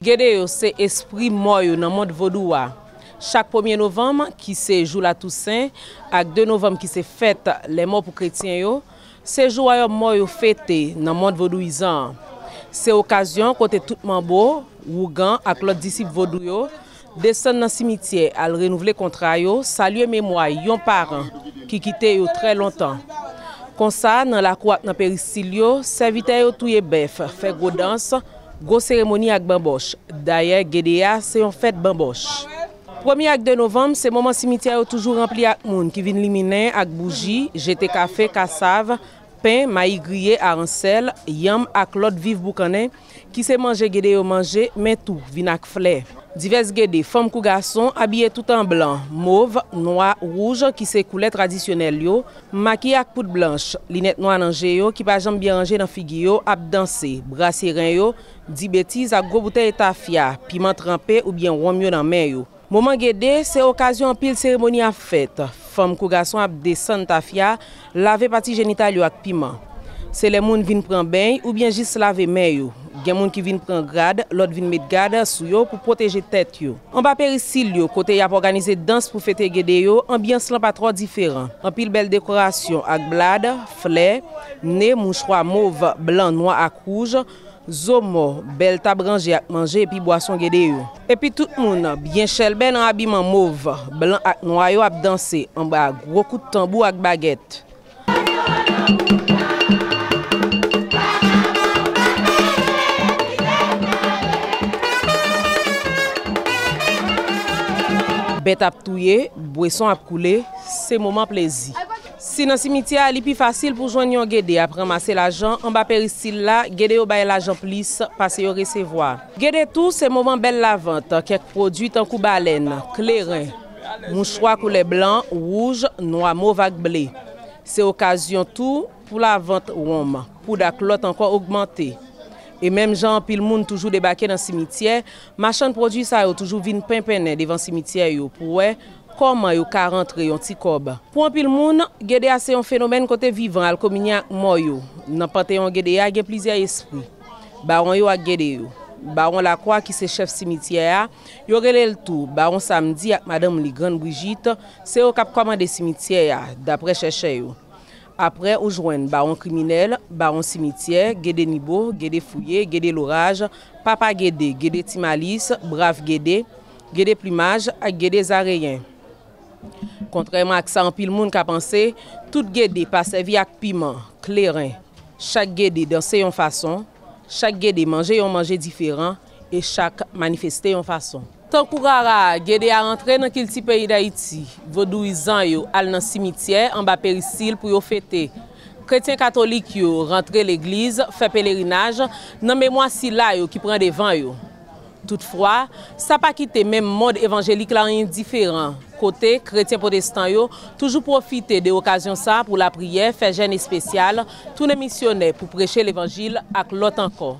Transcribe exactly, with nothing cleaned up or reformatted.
Gede yo se espri mò yo nan mond vodou a. Chak premye novanm, ki se jou Latousen, ak de novanm, ki se fèt lèmò pou kretyen yo, se jou wayòm mò yo fete nan mond vodouyizan an. Se okazyon kote tout manbo, wougan ak lòt disip vodou yo desann nan simityè al renouvle kontra yo, salye memwa yon paran ki kite yo trè lontan. Konsa, nan lakou ak nan peristil yo, sèvitè yo touye bèf, fè gwo dans, gwo seremoni ak banbòch. Dayè, Gede a se yon fèt banbòch. Premye ak de novanm, se moman simityè yo toujou ranpli ak moun ki vin liminen ak bouji, jete kafe, kasav, pen, mayi griye, aransèl, yanm ak lòt viv boukannen ki se manje Gede yo manje, men tou vin ak flè. Divès Gede, fanm kou gason, abiye tout an blan, mov, nwa, wouj, ki se koulè tradisyonèl yo, makiye ak poud blanch, linèt nwa nan je yo ki pa janm byen ranje nan figi yo, ap danse, brase ren yo, di betiz ak gwo boutèy tafya, piman tranpe oubyen wonm yo nan men yo. Moman Gede, se okazyon anpil seremoni ap fèt. Fanm kou gason ap desann tafya, lave pati jenital yo ak piman. Se lè moun vin pran beny oubyen jis lave men yo. Gen moun ki vin pran grad, lòt vin met gad sou yo pou pwoteje tèt yo. Anba peristil yo, kote y ap òganize dans pou fete Gede yo, anbyans lan pa twò diferan. Anpil bèl dekorasyon ak blad, flè, ne, mouchwa mov, blan, nwa ak wouj, zo mò, bèl tab ranje ak manje epi bwason Gede yo. Epi tout moun byen chèlbè nan abiman mov, blan ak nwa yo ap danse anba gwo kout tanbou ak bagèt. Bèt ap touye, bweson ap koule, se moman plezi. Si nan simityè a li pi fasil pou jwenn yon Gede ap ranmase lajan, anba peristil la, Gede yo bay lajan plis pase yo resevwa. Gede tou se moman bèl lavant, kèk pwodui tankou balèn, kleren, mouchwa koulè blan, wouj, nwa, mov ak ble. Se okazyon tou pou lavant wonm, poud ak lòt ankò ogmante. E menm jan anpil moun toujou debake nan simityè, machann pwodui sa yo toujou vin penpennen devan simityè yo pou wè kòman yo ka rantre yon ti kòb. Pou anpil moun, Gede a se yon fenomèn kote vivan al kominye ak mò yo. Nan panteyon Gede a, gen plizyè espri. Bawon yo ak Gede yo. Bawon Lakwa, ki se chèf simityè a, yo rele l tou Bawon Samdi ak madanm li, Grann Brijit, se yo k ap kòmande simityè a, daprè chèchè yo. Apre, ou jwenn Bawon Kriminèl, Bawon Simityè, Gede Nibo, Gede Fouye, Gede Loraj, Papa Gede, Gede Ti Malis, Brav Gede, Gede Plimaj ak Gede Zareyen. Kontrèman ak sa anpil moun ka panse, tout Gede pa sèvi ak piman, kleren. Chak Gede danse yon fason, chak Gede manje yon manje diferan, e chak manifeste yon fason. Tankou rara, Gede a rantre nan kilti peyi Dayiti. Vodouyizan yo al nan simityè anba peristil pou yo fete. Kretyen katolik yo rantre legliz, fè pelerinaj nan memwa sila yo ki pran devan yo. Toutfwa, sa pa kite menm mond evanjelik la anyen diferan, kote kretyen pwotestan yo toujou pwofite de okazyon sa pou lapriyè, fè jèn espesyal, tounen misyonè pou preche levanjil ak lòt ankò.